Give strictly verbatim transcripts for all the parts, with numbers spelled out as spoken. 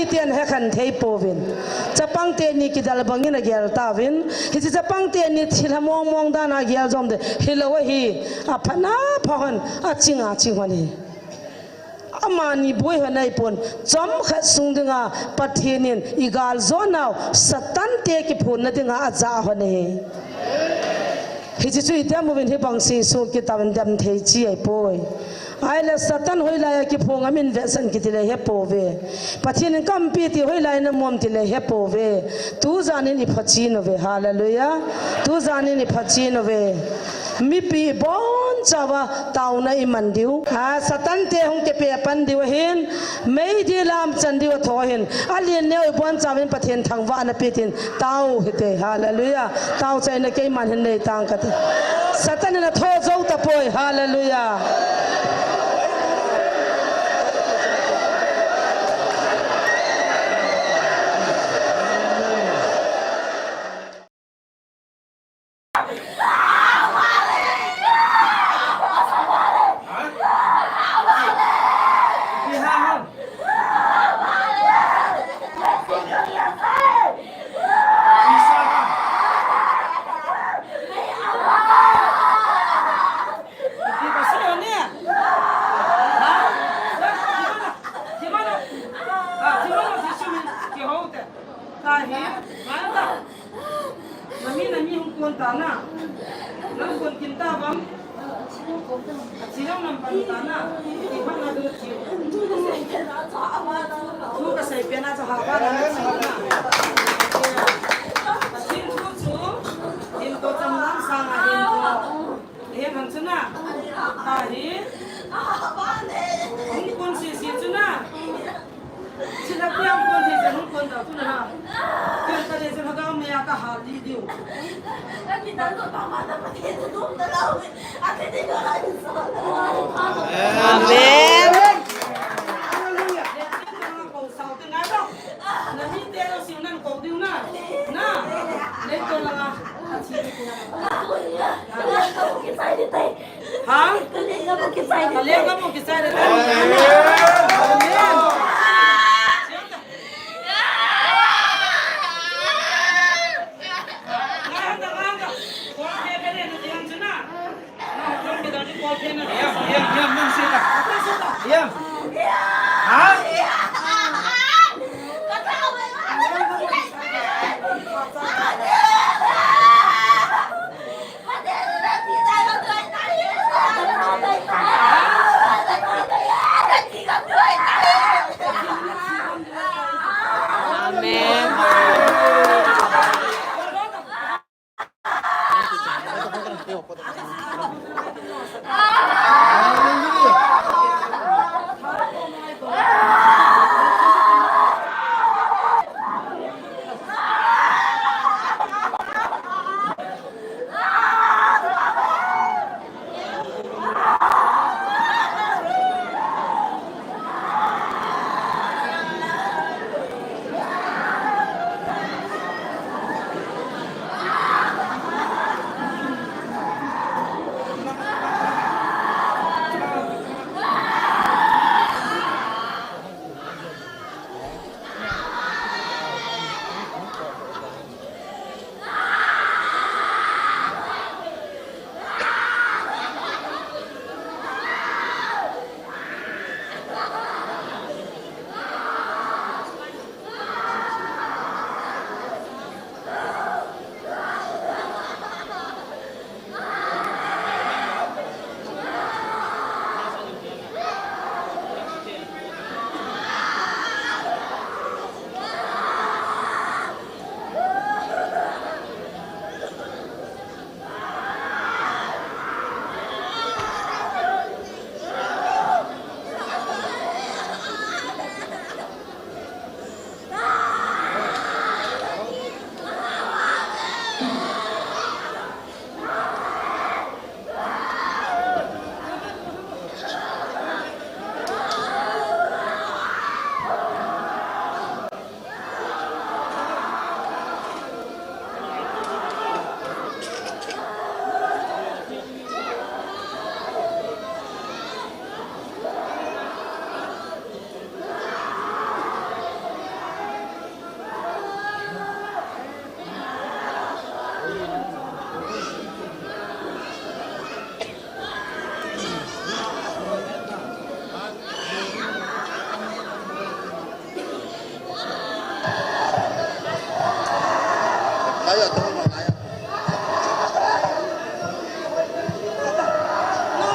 ten hekhen thei pouvin. Chapang teni kidel bangin agel tauvin. Hiche chapang teni thilha mong mong dan a gel jom ding hilou ahi. Aphatna phahen aching aching hon ahi. Amani boi hon ahipon, chomkhat sung dinga Pathen in igal jonnau Satan te kiphonna dinga ajah hon ahi. Hiche chu item uvin hibang sesu kitauvin dem thei chi ahipoi. Ahile Satan hoilai a kiphong ham in vetsah in kiti le hepouve. Pathen in kaumpi ti hoilai a namu ham ti le hepouve. Tujan in iphachen uve. Hallelujah. Tujan in iphachen uve. Mipi ibonchauva taona iman diu. A, Satan te hung kipe pan diu ahin. Meidil a umchan diu atho ahin. Alen neo ibonchauvin Pathen thangvahna pe tin. Tao hite. Hallelujah. Taochaina keiman hin nei tang kate. Satan in atho jou tapoi. Hallelujah. Nami, nami hung kon ta na. Nang kon kin ta bang. Athi nang nam pan ta na. Ti pan na du chi. Thu kasei pen a chu ha ba na chi na. Athi thu chu. Hin to cham lam sang a hin to. Hin han chu na. Ta hi. Hung kon si si chu na. Sila tiang kon hi jan hung kon da tu na ha. Kon ta le jan ha ga me ya ka ha di diu. Amen. Hallelujah. Ko sao te na do. Na mi te lo siu nan ko diu na. Na. Le to la. Ha? Kalenga mo kisai de. Amen. Amen. Yam, yam, yam, nang sita. Yam. Ha? Amen.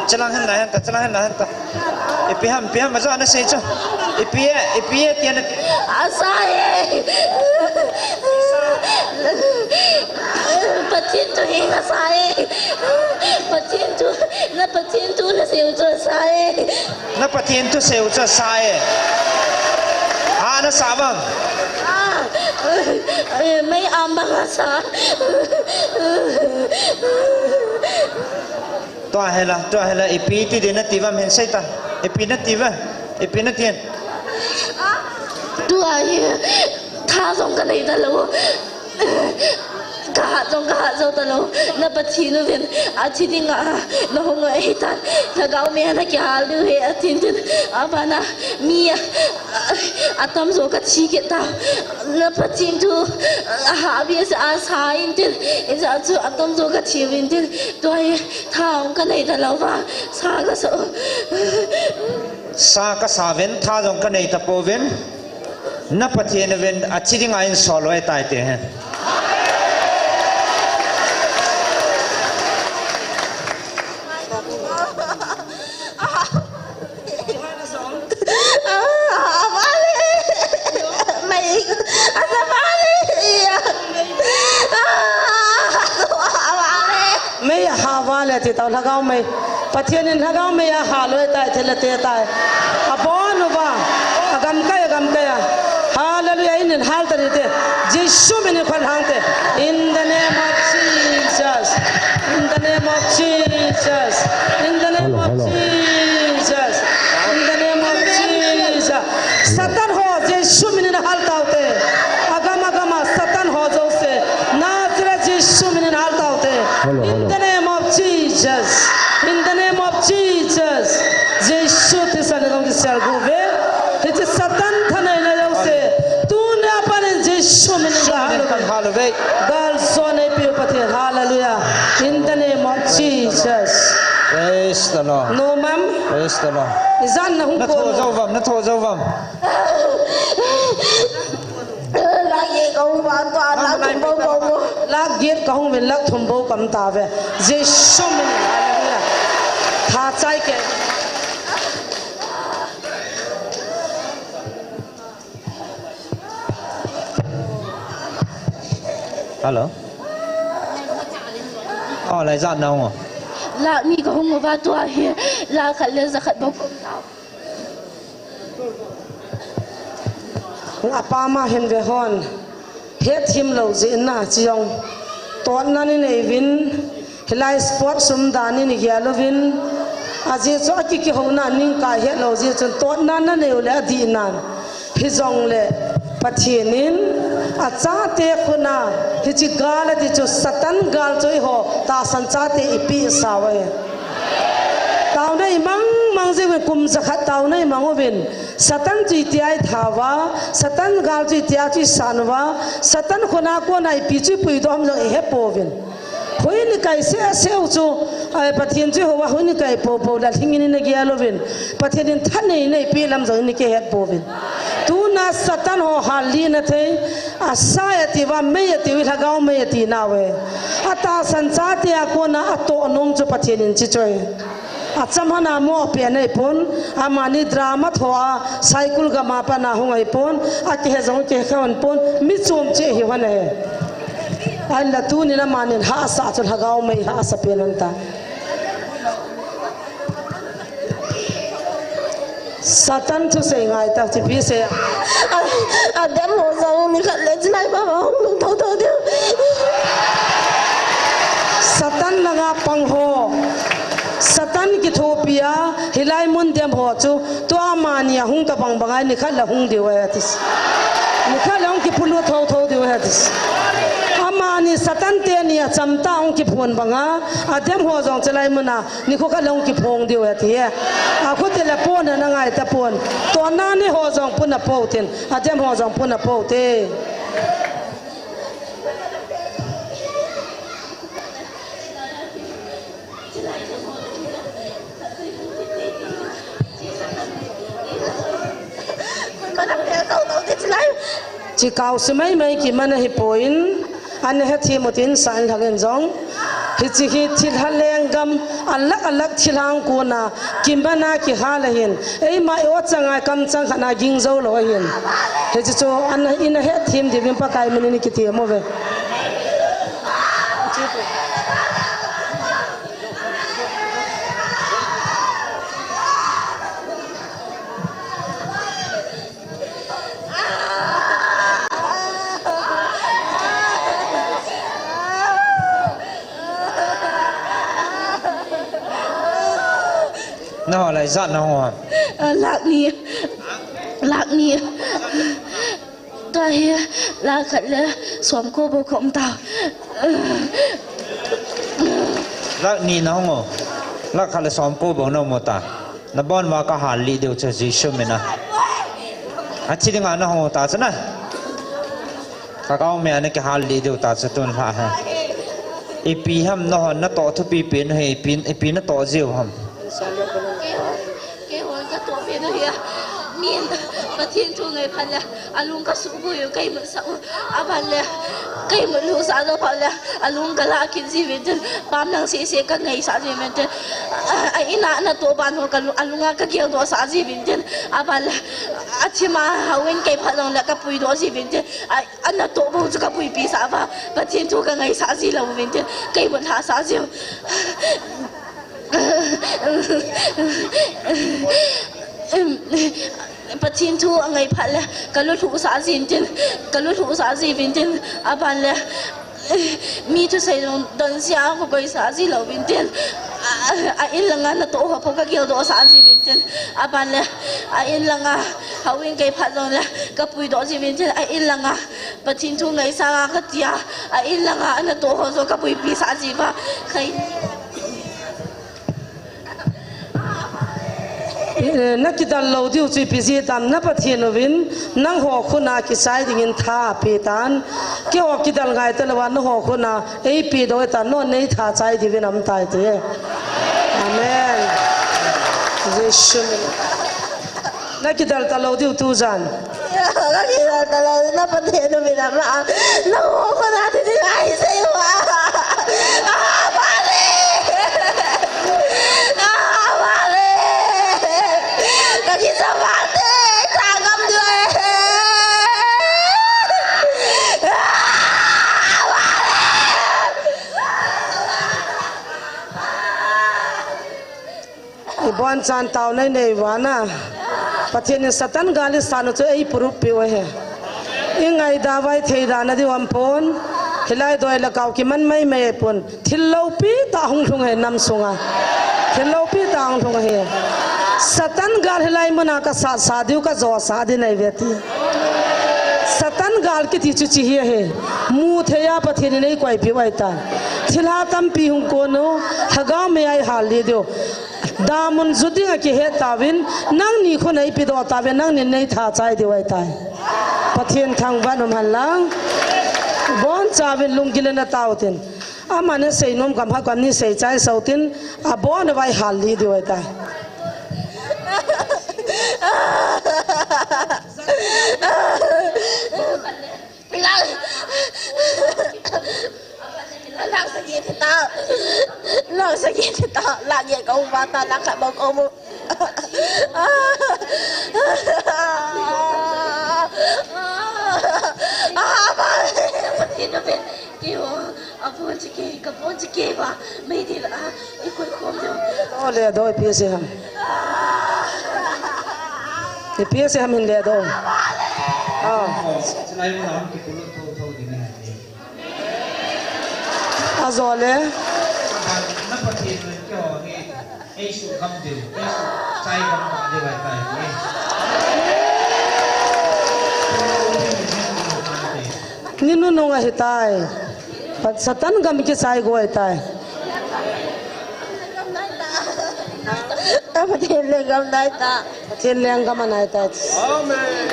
Chalang hen la hen ta, chalang hen la hen ta. Ipi ham, ipi ham, ajo ana sei chu. Ipi e, ipi e, tia na. Asa e. Pathen thu hi asa e. Pathen thu, na Pathen thu na sei chu asa e. Na Pathen thusei u chu asa e. Ha na sa vang. Ah, eh, mei am bang asa. Tua hela, tua hela, ipi ti de na ti vam hen sei ta. Ipi na ti va, ipi na ti hen. Tua hi, tha jong ka nei ta lou. Ka hat jong, ka hat jong ta lou. Na Pathen uvin, athi dinga, na hung u ahi tan. Lhagao mei a na kihal diu ahi, atin tin. Abana, mi a, atamjo ka thi kit ta. Na Pathen thu, aha, abi asa, asa in tin. Asa chu, atamjo ka thi uvin tin. Tua hi, tha jong ka nei ta lou va. Sa ka sa. Sa ka sa uvin, tha jong ka nei ta pouvin. Na Pathen uvin athi dinga in sol u ahi tai te hen. Mei a ha vale ti tau, lhagao mei. Pathen in lhagao mei a hal u ahi tai, thil a te tai. Abon uva, agamkai, agamkai a. Hallelujah, in in hal ta ding te. Jesu min in khol hang te. In the name of Jesus. In the name of Jesus. In the name of Jesus. In the name of Jesus. Satan ho, Jesu min in hal tau te. Agam, agam a Satan ho jouse. Nazareth Jesu min in hal tau te. In the name of Jesus. In the name of Jesus. Jesu thisan in jong kisel gu ve. Hiche Satan thaneina jouse. Tuni a pat in Jesu min in hal uve. Gal jo nei piu Pathen. Hallelujah. In the name of Jesus. Praise the Lord. No, ma'am. Praise the Lord. Ijat na hung ko. Na tho jo vam, na tho jo vam. Lak get ka hung va tua, lak thum bou bou bou. Lak get ka hung uvin, lak thum bou ka um ta ve. Jesu min, hallelujah. Tha chai ke. Hello. Oh, lai jat na hung. Lak ni ka hung uva tua hi. Lak khat le ja khat bou ka um ta. Apa ma hin ve hon, het him lou jeh in na chi jong. Totna ni nei uvin, hilai sport sum dan ni ni gel uvin. Ajeh chu aki kihouna ning kai het lou jeh chun totna na nei u le adih nan. Hijongle Pathen in achate khut a hiche gal ati chu Satan gal chu eiho tahsan chate ipi sa uve. Taona imang mang jeh uvin kum jakhat taona imang uvin. Satan chu itia i tha uva, Satan gal chu itia chu i san uva, Satan khut a kona ipi chu i puidoh ham jong i he pouvin. Hoi ni kai seh seh u chu, ai, Pathen chu i hou uva, hoi ni kai pou pou le lhing in i na gel uvin. Pathen in thanei nei pi lam jong i na kihet pouvin. Tuna Satan ho hal li na thei, asa e ati uva, mei ati u, lhagao mei ati na uve. Atahsan chate a kona atoh nom chu Pathen in chi chu ahi. Acham hana mo pe nei pon, amani drama tho a, Saikul gam a pat na hung ahi pon, akihe jong kihe kha hon pon, mi chom cheh hi hon ahi. Ahinla tuni na manin hahsa chu lhagao mei hahsa pen hon ta. Satan thusei ngai ta, chipi se. A, adem ho jong ni khat le chilai ma ma hung lung tho tho diu. Satan langa pang ho. Satan kithopi a, hilai mun dem ho chu, tua amani ahung ta bang bang a, ni khat le hung diu ahi ati. Ni khat le hung kiphun u tho tho diu ahi ati. Amani Satan teni acham ta hung kiphun bang a, adem ho jong chilai mun a, nikho khat le hung kiphong diu ahi ati e. Akhu tile pon ana ngai ta pon. Tona ni ho jong pun a pou tin. Adem ho jong pun a pou te. Chi kau si mai mai ki mana hi poin. Ana hethem utin Sainlhang in jong, hiche hi thilha lenggam, alak alak thilha hung kona, kimana kihal ahin, eima i-o changa kamchang khatna ging jou lou ahin. Hiche chu ana, ina hethem diuvin Pakai minin ikithem uve. Nangho lai ijat nahung ham? Ah, lakh ni. Lakh ni. Tua hi lakh khat le somko bou kaum tai. Lakh ni nahung o. Lakh khat le somko bou naum tai. Nabon uva kahal lih diu chu Jesu mina. Athi dinga nahung tai chu na. Ka kau me ana kihal lih diu tai chu tun lha ha. Ipi ham nahon natoh thupi pen u hi, ipi, ipi natoh jiu ham? Keiho, keiho katoh pen u hi a. Min Pathen thu ngai phat le alung kasuh boi u, kaimut sah u. Aban le kaimut lhuh sah jou phat le alung kalah kit jiuvin tin, pam lang seh seh kangaisah jiuvin tin. A, a in a natoh ban ho ka lu-, alunga kageldoh sah jiuvin tin. Aban le athima houin kei phat jongle kapuidoh jiuvin tin. A, anatoh bou chu kapuipi sah uva, Pathen thu kangaisah ji louvin tin, kaimut lhasah jiu. Pathen thu angai phat le kalulhuh sah jin tin, kalulhuh sah jiuvin tin, aban le mi thusei jong don jia kakoisah ji louvin tin, a, a, a in langa natoh ho bou kageldoh sah jiuvin tin, aban le a in langa houin kei phat jongle kapuidoh jiuvin tin, a in langa Pathen thu ngaisang a katia, a in langa natoh ho jong kapuipi sah jiuva. Khai. Eh, nakidal lou diu chu ipi jeh ham, na Pathen uvin nangho khut a kichai dingin tha ape tan. Keiho kidal ngai talouva, nangho khut a eipe doh tan, nangho nei tha chai diuvin aum tai ti. Amen. Jesu min. Nakidal talou diu tujan. Nakidal talou, na Pathen uvin ama. Nangho khut a thi ding ahi seiuva. Ah, vale. Ah, vale. Kakicha vate, ka ngam diu e. Ah, vale. Ibonchan taona inei uva na, Pathen in Satan gal isat u chu eipurut piu ahi. Ingaidam uva ithei dan a diu aum pon. Hilai doi le kau kiman maimai pon. Thil loupi tah hung lhung ahi nam sunga. Thil loupi tah hung lhung ahi. Satan gal hilai muna kasat sah diu, kajo sah ding ahi ve ti. Satan gal kiti chu hiche hi ahi. Mu thei a Pathen in eikoipiu ahitai. Thilha tampi hung kon u, lhagao mei a ihal lih diu. Damun jut dinga kihet tauvin, nangni khut a ipedoh tauve, nangnin nei tha chai diu ahitai. Pathen thangvah in um hen lang. Bonchauvin lunggil in atao tin. Aman asei nom gam ha kon ni sei chai sah tin, abon uva ihal lih diu ahitai. Lakh, lakh sagi thita. Lakh sagi thita. Lakh get kaum uva ta, lakh khat bou kaum u. Ah, ba. Keiho, abon chike, kabon chike ba. Meidil a, ikoi khom diu. Oh, le doi, ipi asei ham. Ipi asei ham hin le doi. Ah. Ajole. Ni nunung ahitai. Pat Satan gam kichai go ahitai. Pathen lenggam nai ta. Pathen lenggam anai ta. Amen.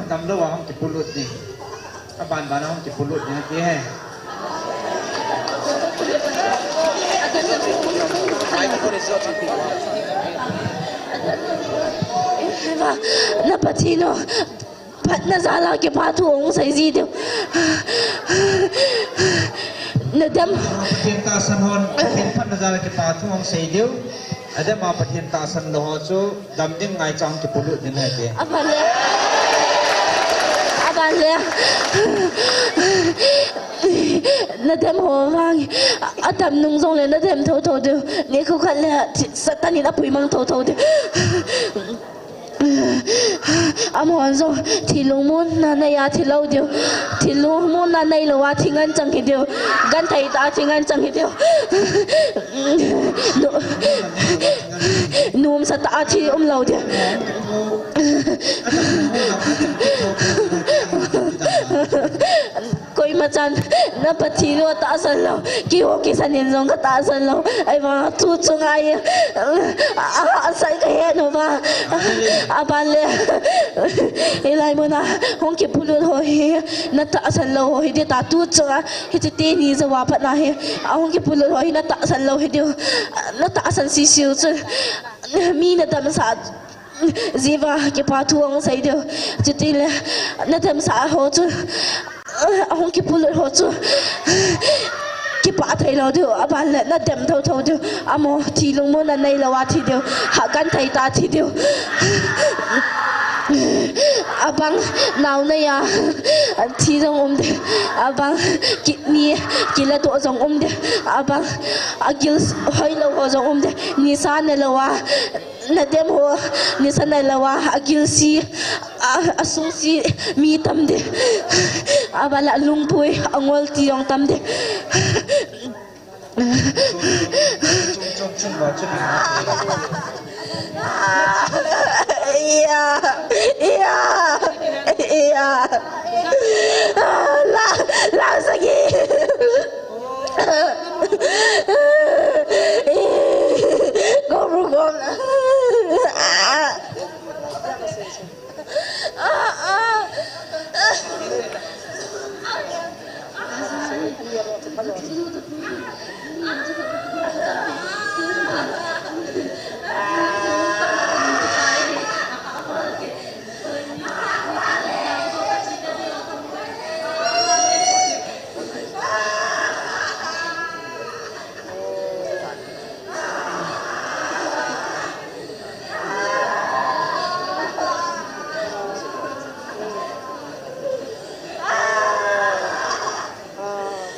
Damlou a hung kipulut ding. Aban ban a hung kipulut ding ati e. Eva, na Pathen u, phatna jal a kipa thu hung sei ji diu. Na dem. Pathen tahsan hon, Pathen phatna jal a kipa thu hung sei diu. Adem a Pathen tahsan lou ho chu dam ding ngai chang kipolut ding ahi ti. Aban le. Aban le. Na dem ho vang. Adam nung jongle na dem thotho diu. Nikho khat le Satan in apui mang thotho diu. Amahon jong thi lungmonna nei a thi lou diu. Thi lungmonna nei lou a thi ngen chang hi diu. Genthei tah a thi ngen chang hi diu. Nu-, numsa tah a thi um lou diu. Koima chan na Pathen u atahsan lou, keiho kisan in jong katahsan lou. Ahivang a tu chunga hi, a, a, asai kahe uva. Aban le, hilai muna hung kipolut ho hi na tahsan lou ho hi ding ta tu chunga, hiche teni jouva pat na hi, ahung kipolut ho hi na tahsan lou hi diu. Na tahsan sisiu chun mi na damsah jiuva kipa thu hung sei diu. Chutile na damsah ho chu, ahung kipolut ho chu kipah thei lou diu. Aban le na dem thotho diu. Amaho thi lungmonna nei lou a thi diu. Ha genthei tah a thi diu. Abang nao nei a thi jong um diu. Abang kidney kiladoh jong um diu. Abang agil hoilou ho jong um diu. Nisa ne lou a na dem ho, nisa ne lou a, agil si, a, asung si mi tam diu. Aban le alungpui, angol ti jong tam diu. Iya, iya, iya. La, la sagi. Gom, gom.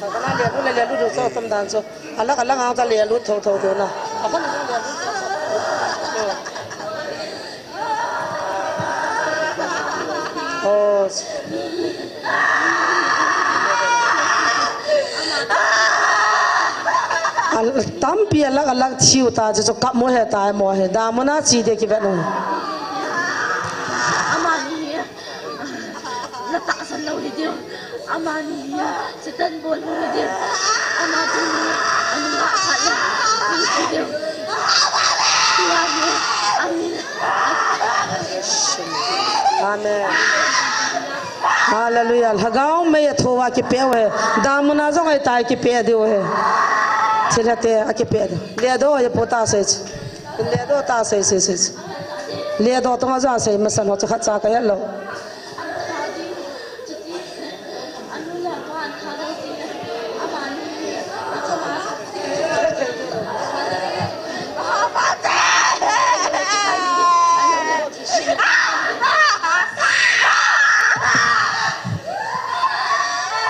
Ka kana le lu le le lu du sa tam dan so. Ala ka la nga ta le lu tho tho de na. Aka na le lu tho tho. Oh. Al tampi alak alak thiu ta chu chu kap mo he ta mo he. Da mo na chi de ki vet no. Ama ni hi. Na tahsan lou hi diu. Ama ni hi. Satan bol lou hi diu. Ama tu ni. Ama la khat la. Ni hi diu. Tua ni. Amen. Amen. Hallelujah. Lhagao mei a thouva kipeh u he. Damuna jong ahitai kipeh diu he. Thilha te a kipeh diu. Ledoh a pu ta sei. Ledoh ta sei sei sei. Ledoh tonga jong sei masan ho chu khatcha ka het lou.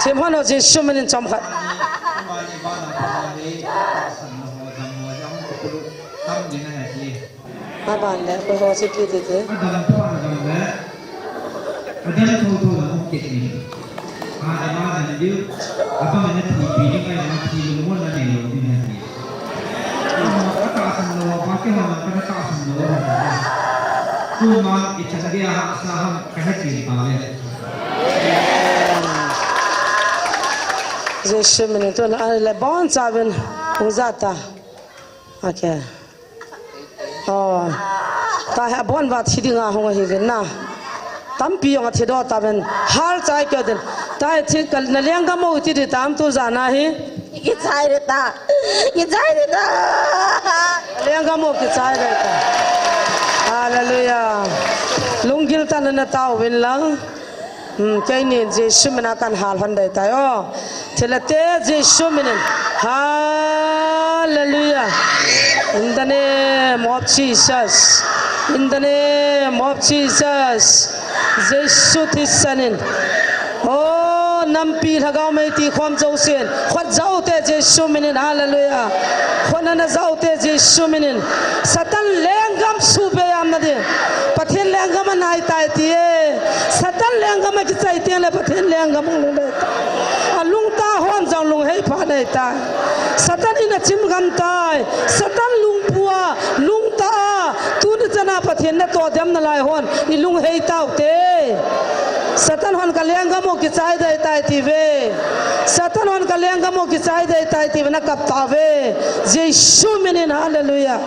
Themkhat ho Jesu minin chomkhat. Aban le, koi ho si kiti te. Adam thou thou la um kit ni. Adam a dan diu. Abang na thi pi ni kai na thi lu mo na ni lo ni na ni. Ka tahsan lou, ba ke ha ka tahsan lou. Kuma i chan dia ha sa ham ka ha chi pa le. Jesu minin tun a le bon chauvin u ja ta. Okay. Oh. Tahi abon va thi dinga hung ahi vin na. Tampi jong athi doh tauvin. Hal chai keu din. Tahi thi ka na lenggam u ti di tam tu jana hi. Kichai ding ta. Kichai ding ta. Lenggam u kichai ding ta. Hallelujah. Lunggil tah in nataovin lang. Hmm, keini Jesu mina kahin hal hon ding tai o. Thilha te Jesu minin. Hallelujah. In the name of Jesus. In the name of Jesus. Jesu thisan in. O, nampi lhagao mei ti khom jousen. Khut jaote Jesu minin. Hallelujah. Khut nana jaote Jesu minin. Satan lenggam suhbei am nading. Pathen lenggam anai tai ti e. Satan lenggam akichai teng le Pathen lenggam hung lhung ding tai. Alungtah hon jong lunghei pha nei tai. Satan in achim gam tai. Satan lungphu a, lungtah a, tuni chana Pathen natoh dem nalai hon, ilunghei taute. Satan hon kalenggam u kichai ding tai ti ve. Satan hon kalenggam u kichai ding tai ti ve, nakap tauve. Jesu minin, hallelujah.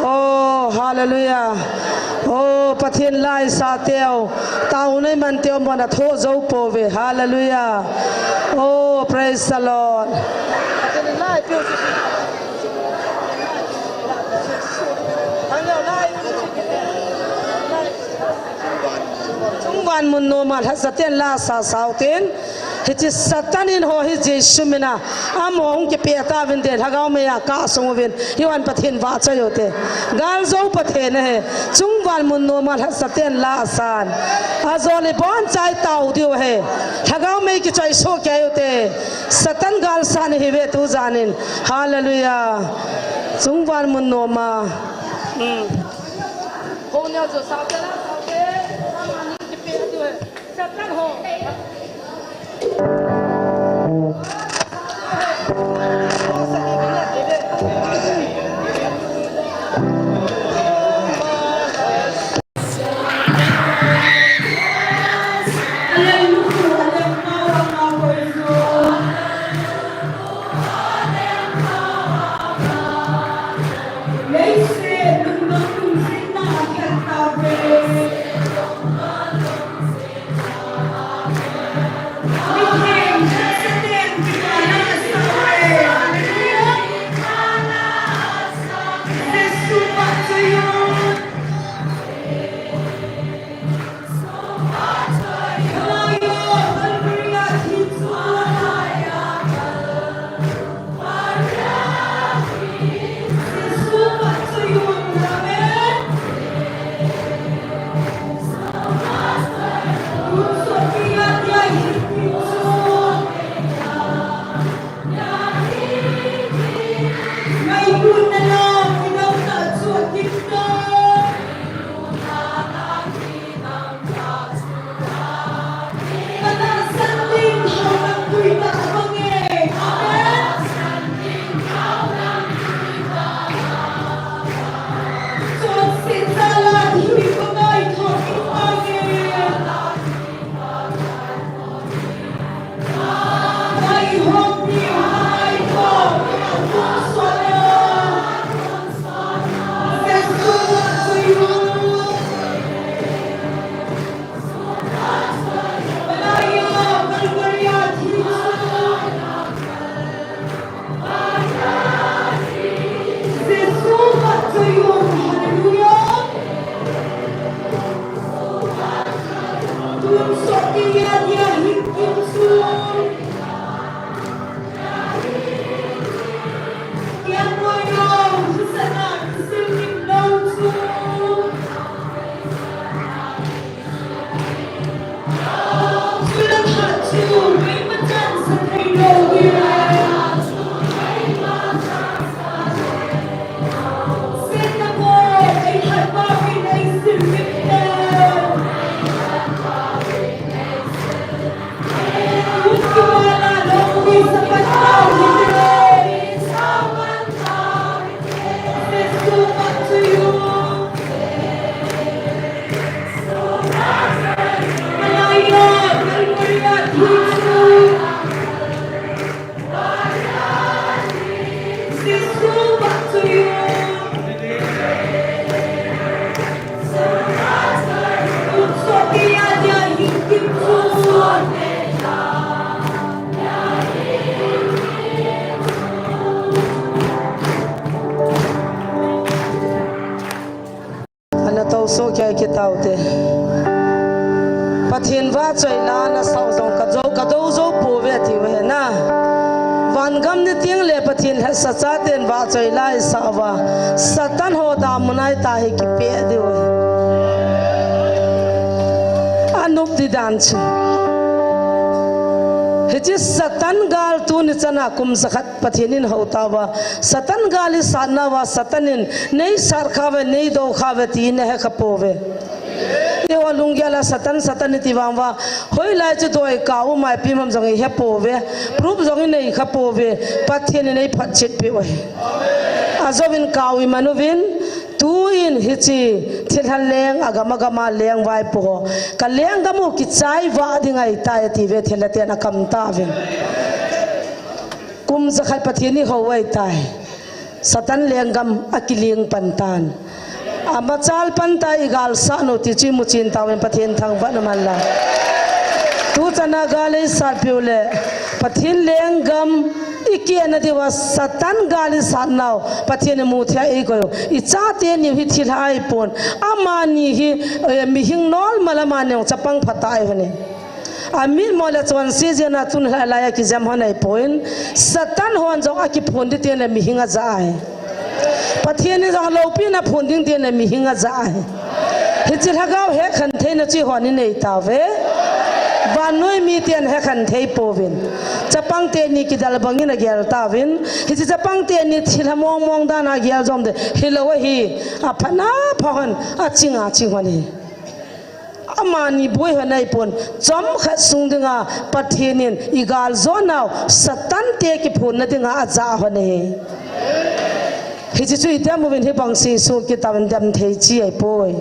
Oh, hallelujah. Oh, Pathen la isah teu. Taona iman teu mona tho jou pouve. Hallelujah. Oh, praise the Lord. Chungvan mun noma lhachaten la sa saoten. Hiche Satan in ho hi Jesu mina. Amaho hung kipeh tauvin te, lhagao mei a kasung uvin. Hiuva Pathen vahchoi ute. Galjou Pathen ahi. Chungvan mun noma lhachaten la asan. Ajol ibonchauva tao diu ahi. Lhagao mei kichoi soh kei ute. Satan galsat ihiuve tujan in. Hallelujah. Chungvan mun noma. Hmm. Ho neo jo saote la saote. Amaho hung kipeh diu ahi. Taute. Pathen vahchoi la nasah u jong ka jo, ka do jou pouve ati uve na. Vangam ni teng le Pathen lhahsa chaten vahchoi la isah uva, Satan ho damun a ita hi kipeh diu ahi. Anop di dan chu. Hiche Satan gal tuni chana kum jakhat Pathen in hou tauva, Satan gal isatnauva, Satan in nei sat khauve, nei do khauve ti nahe kha pouve. Eiho lunggel a Satan, Satan iti vang uva, hoilai chu doi kau mai pi mam jong ihe pouve, proof jong inei kha pouve, Pathen in eiphatchet peh u ahi. Ajouvin kau iman uvin, tuin hiche thilha leng agam agam a leng vaipo ho, ka lenggam u kichai vah ding ahitai ati ve, thilha ten akam tauvin. Kum jakhat Pathen in ihou u ahitai. Satan lenggam akiling pan tan. Amachal pan ta igalsah nu ti chu imu chen tauvin Pathen thangvah na man la. Tuchana gal isat piu le Pathen lenggam ikehna diuva Satan gal isatnau Pathen in mu thei a eikoi u. Ichate niu hi thilha ahipon. Amani hi, eh, mihing normal amani jong chapang phatah ahi hone. Amit mo le chonse jeng a tun lhai lai a kijem hon ahipon, Satan hon jong akiphon ding teng le mihing aja ahi. Pathen in jong loupina phon ding teng le mihing aja ahi. Hiche lhagao hekhen theina chu eihon inei tauve. Vannoi miten hekhen thei pouvin. Chapang teni kidel bangin agel tauvin. Hiche chapang teni thilha mong mong dan a gel jom de. Hilou ahi. Apha na pha hon, aching a ching hon ahi. Amani boi hon ahipon, chomkhat sung dinga Pathen in igal jonau Satan te kiphonna dinga aja hon ahi. Hiche chu item uvin hibang Jesu kitauvin dem thei chi ahipoi.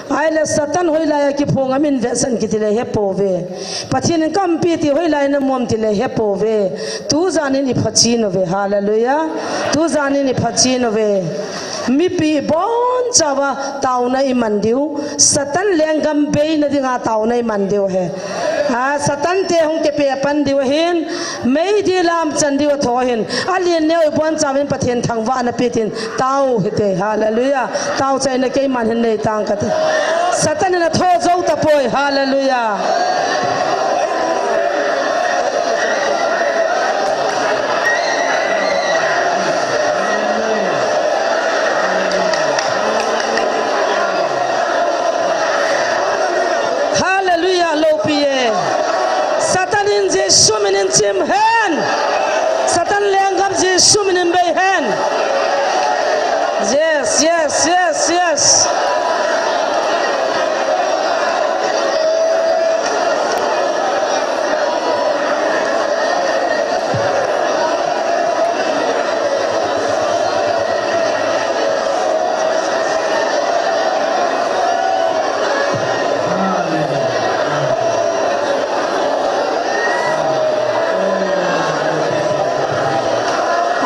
Ahile Satan hoilai a kiphong am in vetsah in kiti le hepouve. Pathen in kaumpi ti hoilai a namu am ti le hepouve. Tujan in iphachen uve. Hallelujah. Tujan in iphachen uve. Mipi ibonchauva taona iman diu, Satan lenggam beina dinga taona iman diu ahi. A, Satan te hung kipe pan diu ahin, meidil a umchan diu atho ahin, alen neo ibonchauvin Pathen thangvahna pe tin, tao hite, hallelujah. Taochaina keiman hin nei tang kate. Satan in atho jou tapoi, hallelujah. Hallelujah, loupi e. Satan in Jesu minin chim hen. Satan lenggam Jesu minin bei hen. Yes, yes, yes, yes.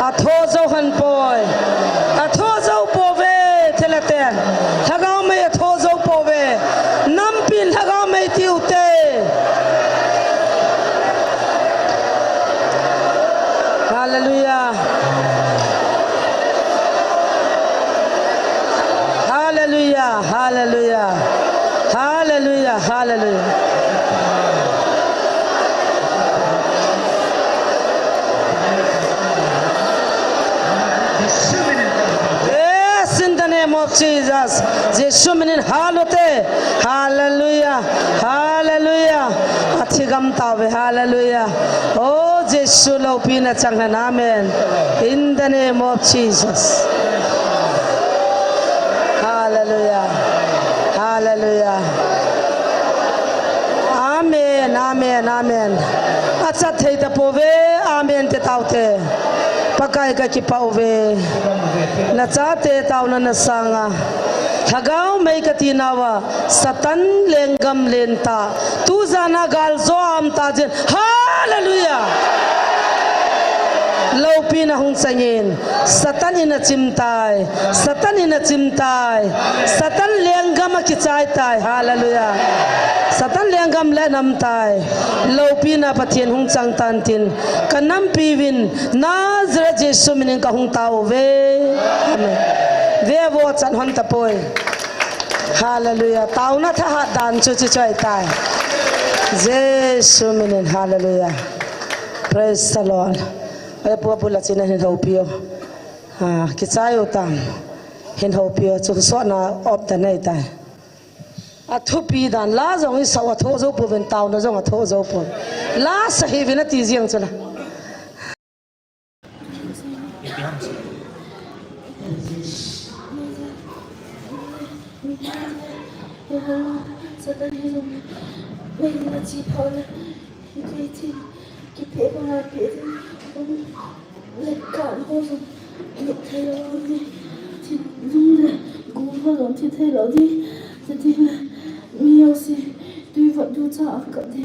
Atho jou hon poi. Atho jou pouve, thilha ten. Lhagao mei atho jou pouve. Nampin lhagao mei tiu te. Hallelujah. Hallelujah, hallelujah. Hallelujah, hallelujah. Yes, in the name of Jesus. Jesu minin hal ute. Hallelujah. Hallelujah. Athi gam tauve. Hallelujah. Oh, Jesu loupina chang hen. Amen. In the name of Jesus. Hallelujah. Hallelujah. Amen, amen, amen. Achat thei tapouve, amen ti taute. Pakai kakipah uve. Nachate taona nasanga. Lhagao mei kati nauva, Satan lenggam len ta. Tujan a gal jo a um ta jin. Hallelujah. Loupina hung changin. Satan in achim tai. Satan in achim tai. Satan lenggam akichai tai. Hallelujah. Satan lenggam le nam tai. Loupina Pathen hung chang tan tin. Ka nampi uvin Nazareth Jesu minin kahung tao uve. Amen. Ve vo chan hon tapoi. Hallelujah. Taona thahat dan chu chi choi tai. Jesu minin, hallelujah. Praise the Lord. Ai, pu, pu la china hin hopi o. Ha, kichai u tam. Hin hopi o. Chu sona op ta nei tai. A thupi dan la jong i sau a tho jo pu ven taona jong a tho jo pu. La sa hi vin a ti jiang chu la. Tui vat ducha a kap di.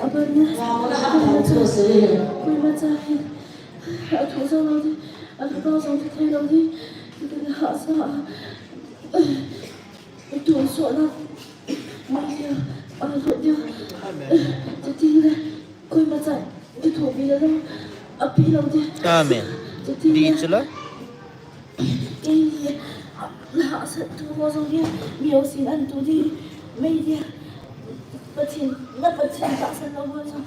A ban na. Koima cha hin. A thu jong lou di. A thu jong thi thei lou di. Hahsa a. Tonsot na. Mai dia. A lut dia. Amen. Chutile. Koima cha. Kithopi lou. A pi lou di. Amen. Chutile. Di chu la. Kei hi, na hahsat tu ho jong hi, mi ho sin an tu di, mei dia. Pathen, na Pathen tahsan lou ho jong,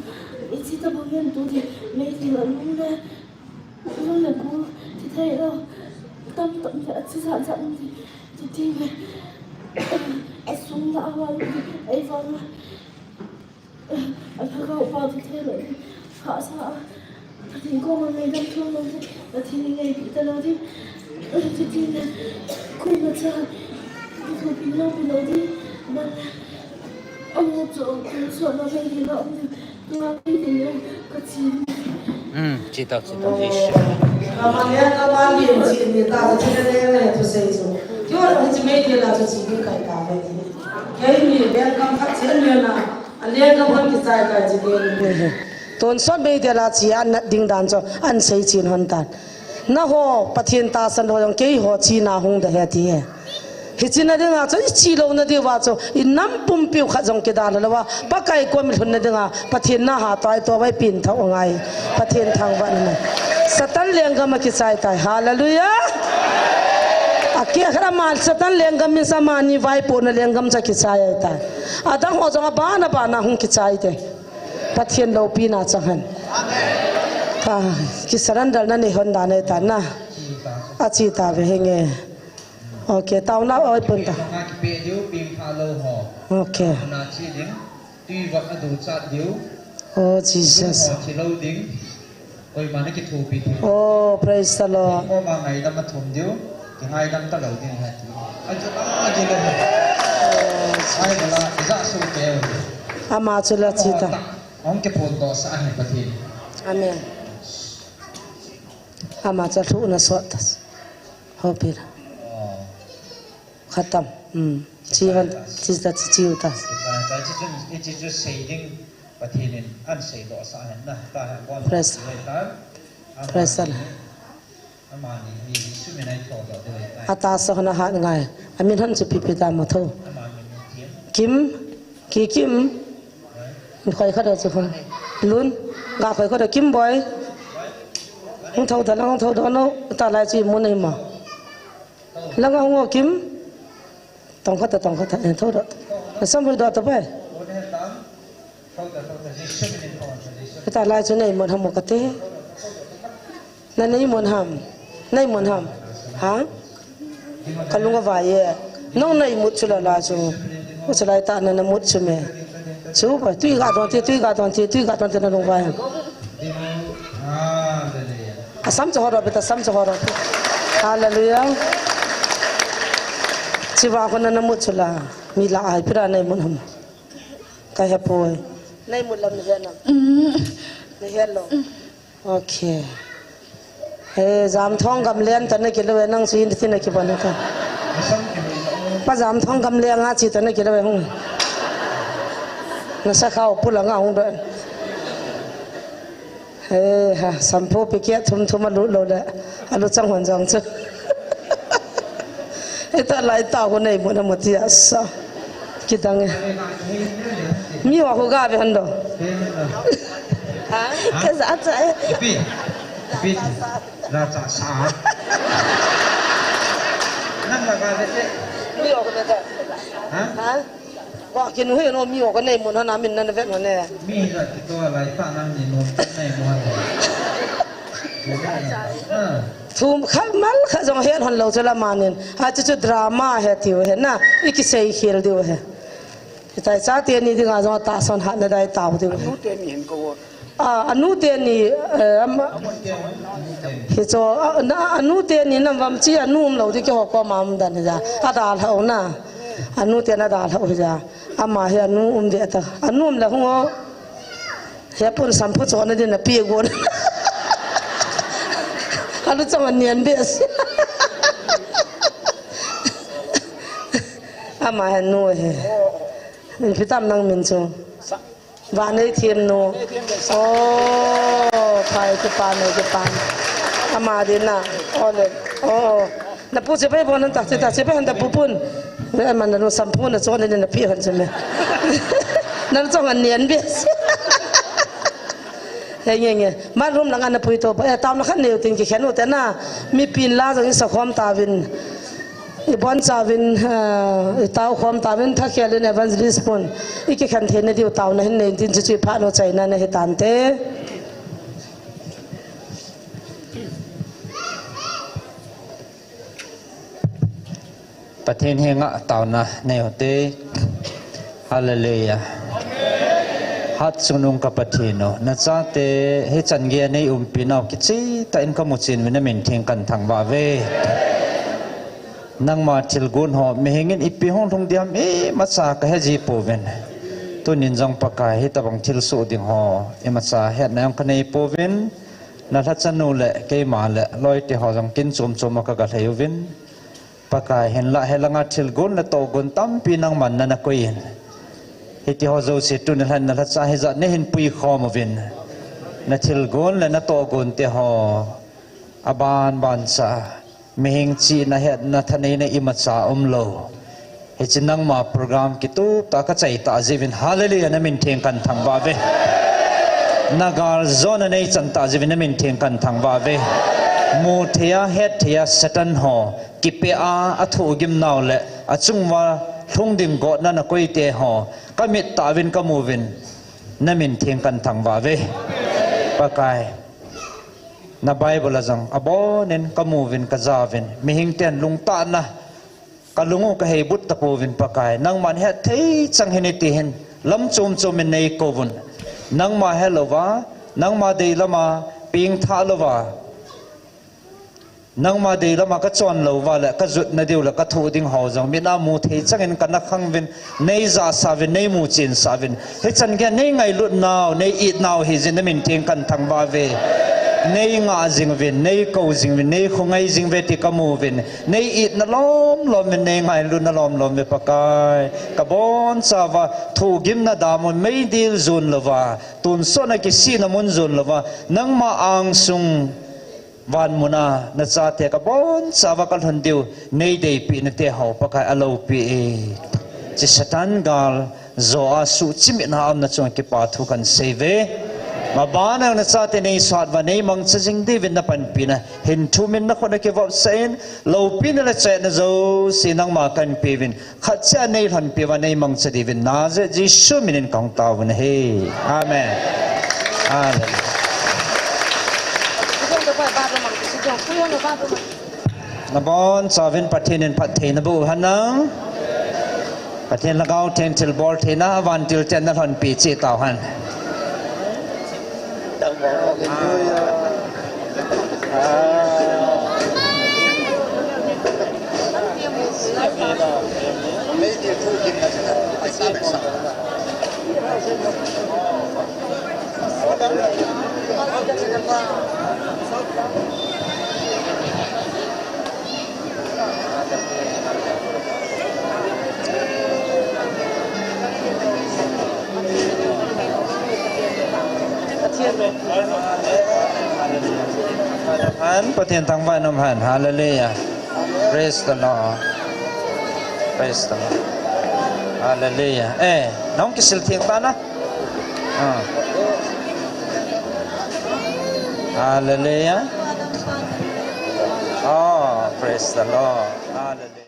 i chi ta bang hi an tu di, mei dia la lung le, lung le gu, thi thei lou, tam tam le, a chi jat jat di, ti ti le, a sung la a va lu di, ei va la. A lhagao pa thi thei lou di. Hahsa a. Pathen koma ngaidam thum lou di. Pathen in ngaipeh ta lou di. Pathen in koima cha. Kithopi lou pi lou di. Ban. Amu chu, tonsot na mei di la um di. Tua mei di la ka chi. Hmm, chi ta, chi ta, Jesu. Ama le ka ma ni chi ni ta, chi le le le tu sei chu. Kio la chi mei di la chu chi ni kai ta mei di. Kei mi le kam khat chen ni na. Tonsot mei dia la chi an nat ding dan chu an sei chin hon tan. Nangho Pathen tahsan ho jong keiho china hung da he ti he. Hiche na dinga chu i chi louna diuva chu i nam pumpiu khat jong kidalha louva Pakai koma i lhunna dinga Pathen na hatah a i toh vai pin thou angai. Pathen thangvah in. Satan lenggam a kichai tai. Hallelujah. A kia khat ama Satan lenggam min sa mani vaipohna lenggam cha kichai tai. Adang ho jong abana bana hung kichai te. Pathen loupina chang hen. Ka, ki surrender na nei hon dan nei ta na. A chi ta ve henge. Okay, taona oi pun ta. Kipe diu, ping pha lou ho. Okay. Ana chi ding, tui vat a duchat diu. Oh, Jesus. Ho thi lou ding. Koima na kithopi thei. Oh, praise the Lord. Koma ngaidam a thum diu, kingaidam ta lou ding ahi ti. Achu la, achu la. Ai bala, ija su ke. Ama chu la chi ta. Hung kiphondoh sah ahi Pathen. Amen. Ama chu lhuhna sot ta. Hopi la. Oh. Khatam. Hmm. Chi hon, chi ta, chi, chi u ta. Chi ta, chi chu, chi chu sei ding. Pathen in an seidoh sah hen na, ta hen bon. Praise. Praise the Lord. Amani hi Jesu min a i thodoh diu ahi. Atahsa hon ahat ngai. Amin hon chu ipi ipi ta mo tho. Amani min Kim. Kim. Ki Kim. Khoi khat a chu hon. Lun. Ga khoi khat a Kim Boi. Hung thodoh lang, hung thodoh no. Talai chu imu nei ma. Langa hung o Kim. Tong khat ta, tong khat ta, eh, thodoh. Na sam hoi doh ta pai. Talai chu na imut ham o kate. Na, na imut ham. Na imut ham. Ha? Ka lung avai e. Nang na imut chu la la chu. Chu lai ta na na mut chu me. Chu ba, tui ga don te, tui ga don te, tui ga don te na lung avai ham. Asam chu horo beta, sam chu horo. Hallelujah. Chiva ko na na mut chu la. Mi la ai pira na imut ham. Ka he poi. Na imut lam na he nam. Mm. Na he lo. Okay. He, Jamthong gamlen ta na kilou e, nang chu in ti na kibon ka. Pa Jamthong gamlen a chi ta na kilou e hung. Na sa khao pula nga hung do. He, ha, sampho pi kia thum thum a lut lou le. A lut chang hon jang chu. Hita lai ta ko nei mo na mo ti a sa. Kidang e. Mi wa ko ga ve han do. Ha? Ka za cha e. Pi. Pi. Za cha sa. Nang la ga ve te. Mi o ka ne ta. Ha? Ha? Wa kin hui no mi o ka nei mun hana min na na vet no ne. Mi la ki to lai ta nang ni no ta nei mo. Ha. Thum khat mal khat jong het hon lo chu la manin. Ha chu chu drama he tiu he na. I ki sei khel diu he. Hitai chate ni dinga jong tahsan hatna dai tao diu he. Anu te ni hin ko. A, anu te ni, eh, am, hicho, a, na, anu te ni nam vam chi anu um lo di keiho koma um dan hi ja. A dalha u na. Anu te na dalha u hi ja. Ama hi anu um ve ta. Anu um le hung o. He pun samphu cho na din na pi gon. Alu chang an nian be si. Ama hi anu he. Min pi tam nang min chu. Vanei thim nu. Oh, pai kipa nei kipa. Ama din na. Oh, le. Oh. Na pu che pai bon ta che ta che pai han ta pu pun. Le man na nu samphu na cho ne na pi han che me. Na cho ngan nian be. He nge nge. Ma room la ngan na pui to. Eh, tam na khan neu tin ki khen u te na. Mi pin la jong i sa khom ta vin. I bon chauvin, ah, i tao khom tauvin, thakhel in evangelist pun i kikhen theina diu tauna hin nei tin, chuchu phat nu chaina na hi tante. Pathen henga tauna nei u te. Hallelujah. Hatchungnung ka Pathen u, nachate hichan geiya nei umpi nau kichehtah in kamu chen uvin namin theng kahin thangvah uve. Nangma thilgon ho mihing in ipi hung lhung ding ham imacha kahe ji pouvin. Tunin jong Pakai hitabang thilsoh ding ho imacha hetna jong kanei pouvin. Nalhachanu le keima le loite ho jong kin chom chom a kaga lhai uvin. Pakai hinlah hilanga thilgon le tohgon tampi nangman nana koi in. Hiti ho jouse tuni lhan nalhacha hijat nahin puikhom uvin. Nathilgon le natohgon te ho aban ban cha mihing chihna hetna thaneina imacha umlou. Hiche nangma program kitup tah a kachai tah jeh uvin, hallelujah, namin theng kahin thangvah uve. Nagal jona neichan tah jeh uvin namin theng kahin thangvah uve. Mu thei a, het thei a, Satan ho kipeh a, athohgim nau le achunguva lhung ding gotna nakoi te ho kamit tah uvin kamu uvin, namin theng kahin thangvah uve. Pakai, na Bible a jong abonin kamu uvin kaja uvin, mihing ten lungtahna kalung u kahei but tapouvin Pakai, nangman hetthei chang hih in tihin lam chom chom in neikou uvin. Nangma helouva, nangma deilam a pengthah louva, nangma deilam a kachon louva le kajutna diu le kathoh ding ho jong mit a mu thei chang in kana khang uvin, neijahsah uvin, neimu chensah uvin. Hichan geiya neingailut nau, neiit nau hijeh in namin theng kahin thangvah uve. Neingah jing uvin, neikou jing uvin, neikhongai jing uve ti kamu uvin. Neiitna lom lom uvin, neingailutna lom lom uve Pakai. Kabonchauva thohgimna dam u meidil jon louva, tonsot a kisihna mun jon louva, nangma angsung vanmun a nachate kabonchauva kalhun diu, neideipeh nate ho Pakai aloupi e. Hiche Satan gal jo a suhchimit na umna chunga kipa thu kahin sei uve. Maban a nachate neisat uva, neimangcha jing diuvin napanpina hin thumin nakhut a kivopsah in, loupina le chaina jouse nangma kahin pe uvin, khat cheh a neilhonpi uva neimangcha diuvin, Nazareth Jesu min in kahung tao uvin ahi. Amen. Amen. Nabonchauvin Pathen in phattheina boh hen lang. Pathen Lhagao Theng thilbol theina, vantil ten nalhonpi cheh tauhen. Pathen thangvah in um hen. Hallelujah. Praise the Lord. Praise the Lord. Hallelujah. Eh, nahung kisil theng tan a. Ah. Hallelujah. Oh, praise the Lord. Hallelujah.